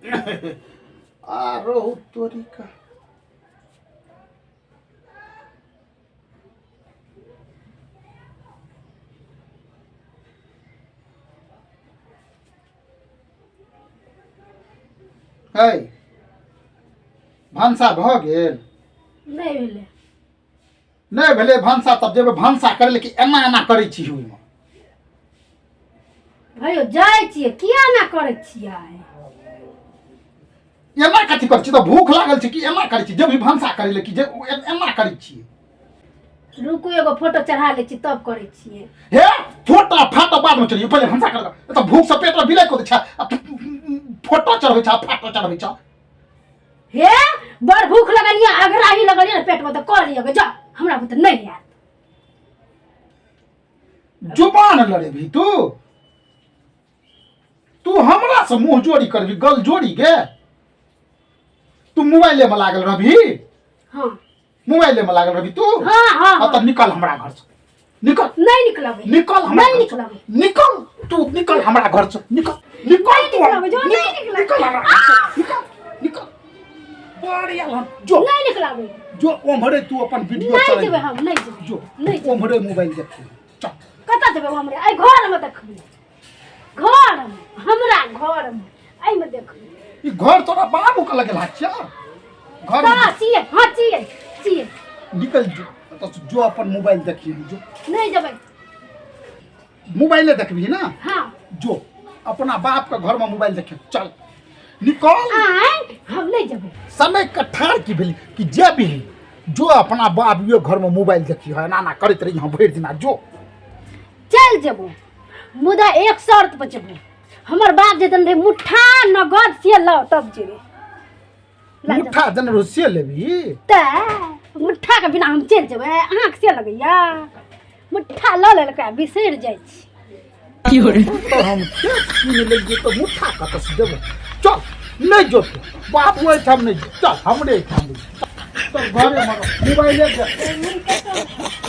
आ रहू तोरी का। है, भनसा भऽ गेल? नहि भेलै। नहि भेलै भनसा? तब जेबै भनसा करै लए कि एना एना करै छी ओहिमे? भयो, जाइ छियै। किया ना करै छियै? एना कथी करै छी? तऽ भूख लागल छै कि एना करै छी? जेबही भनसा करै लए कि जे एना करै छी? रुकू, एगो फोटो चढ़ा लै छी, तब करै छियै। हे, फोटो फाटो बादमे चढ़ियौ, पहिले भनसा कर। तऽ भूख से पेट में बिलाई कऽ दै छै आ फोटो चढ़बै छै आ फाटो चढ़बै छै। हे, बड़ भूख लगल यऽ, अगराही लगल यऽ ने पेटमे, तऽ कऽ लिअ गे, जाउ, हमरा बुते नहि आयत। जुबान लड़ेबही तू? तू हमरा से मुंह जोड़ी करबी, गल जोड़ी गे? तू मोबाइले में लागल रहबी? हाँ। मोबाइले में लागल रहबी तू? हाँ हाँ। हाँ, तऽ निकल हमरा घर से, निकल। नहीं निकलबै। निकल हमरा नहीं घर से। निकलबै। निकल तू, निकल हमरा घर से, निकल, निकल तू। निकलबै, जो नहीं निकल, निकलबै। निकल हमरा घर से, निकल, निकल। बड़ आयल हन जो। नहीं निकलबै। जो ओम्हरे तू अपन वीडियो नहीं चलै। जेबै हम, नहीं जेबै। जो। नहीं जेबै। ओम्हरे मोबाइल देखी, चल। कतऽ जेबै हमरे? एहि घरमे देखबै, घरमे, हमरा घरमे, एहिमे देखबै। ई घर तोरा बाबू के लगेला छिया घर? तऽ छियै, हाँ छियै, छियै। निकल जो एतऽ से, जो अपन मोबाइल देखी जो। नहीं जेबै। मोबाइले देखबही ना? हाँ। जो अपना बाप के घर में मोबाइल देखे, चल निकल। आय, हम नहीं जेबै। समय के ठार की भेली कि जेबही? जो अपना बाप यो घर में मोबाइल देखी है, एना एना करैत रही हम भरि दिना, जो। चल जेबो, मुदा एक शर्त पर जेबो। हमर बाप जे देने रहे मुठ्ठा नगद से लाओ, तब जेबे। ला जेबो। मुठ्ठा देने रहो से लेबही? तऽ मुठ्ठा के बिना हम चलि जेबै? अहाँके से लगैया? मुठ्ठा लऽ लेलकै, बिसरि जाइ छी। तऽ हम खेत कीन लेलियै तऽ मुठ्ठा कतऽसँ देबै? चल, नहि जो तू बाबू एहिठाम, नहि जो, चल हमरे एहिठाम। चल घरेमे रह, मोबाइले देख।